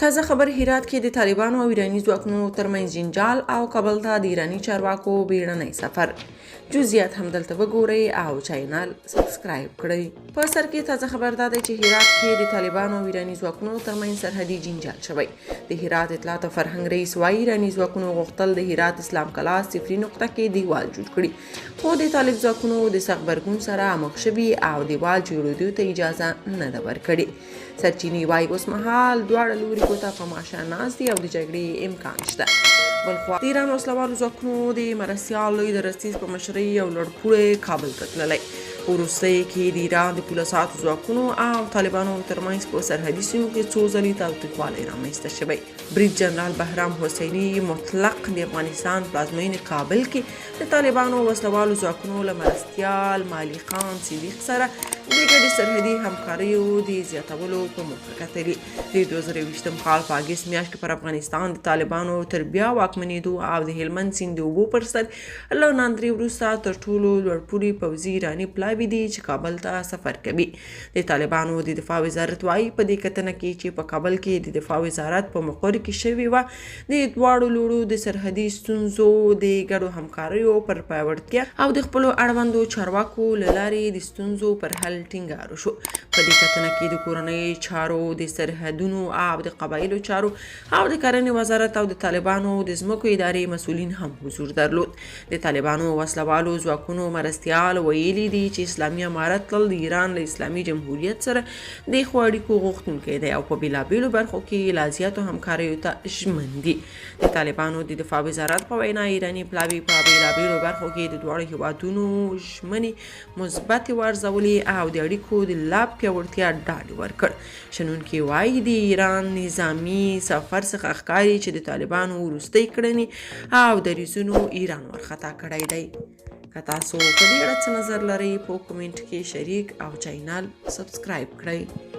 تازه خبر هرات کې د طالبانو او ایراني ځواکونو ترمنځ جنجال او کابل ته د ایراني چارواکو بیړنی سفر. جزئیات هم دلته وګورئ او چینل سبسکرایب کړئ. په سر کې تازه خبر دا دی چې هرات کې د طالبانو او ایراني ځواکونو ترمنځ سرحدي جنجال شوی. د هرات اطلاعات او فرهنګ رئیس وايي، ایراني ځواکونو غوښتل د هرات اسلام کلا صفري نقطه کې دیوال جوړ کړي، خو د طالب ځواکونو د سخت غبرګون سره مخ شوي او دیوال جوړېدو ته اجازه نه ده ورکړې. سرچینې وايي، اوسمهال دواړه لوري کوته په ماشه ناست دي او د جګړې امکان شته. بلخوا د ایران وسلهوالو ځواکونو د مرستیال لوی درستیز په مشرۍ یو لوړپوړی کابل ته تللی. په وروستیو کې د ایران د پوله ساتو ځواکونو او طالبانو ترمنځ په سرحدي سیمو کې څو ځلې تاوتریخوالی رامنځته شوی. برید جنرال بهرام حسیني مطلق د افغانستان پلازمېنې کابل کې د طالبانو وسلهوالو ځواکونو له مرستیال مالي خان صدیق سره د ګډې سرحدي همکاریو د زیاتولو په موخه کتلي. د 2021 کال په اګست میاشت کې پر افغانستان د طالبانو تر بیا واکمنېدو او د هلمند سیند د اوبو پر سر له ناندرې وروسته تر ټولو لوړپوړي پوځي ایراني پلاوي دي چې کابل ته سفر کوي. د طالبانو د دفاع وزارت وايي، په دې کتنه کې چې په کابل کې د دفاع وزارت په مقر کې شوې وه، د دواړو لورو د سرحدي ستونزو، د ګډو همکاریو پر پیاوړتیا او د خپلو اړوندو چارواکو له لارې د ستونزو پر حل ټینګار وشو. په دې کتنه کې د کورنیو چارو، د سرحدونو او د قبایلو چارو او د کرنې وزارت او د طالبانو د ځمکو ادارې مسؤلین هم حضور درلود. د طالبانو وسله والو ځواکونو مرستیال ویلي دي چې اسلامي امارت تل د ایران له اسلامي جمهوریت سره د ښو اړیکو غوښتونکی دی او په بېلابېلو برخو کې لا زیاتو همکاریو ته ژمن دي. د طالبانو د دفاع وزارت په وینا، ایراني پلاوي په بېلابېلو برخو کې د دواړو هېوادونو ژمنې مثبتې وارزولې او د اړیکو د لا پیاوړتیا ډاډ یې ورکړ. شنونکي وايي، د ایران نظامي سفر څخه ښکاري چې د طالبانو وروستۍ کړنې او دریځونو ایران ورخطا کړی دی. که تاسو په دې اړه څه نظر لرئ، په کومنټ کې شریک او چینل سبسکرایب کړئ.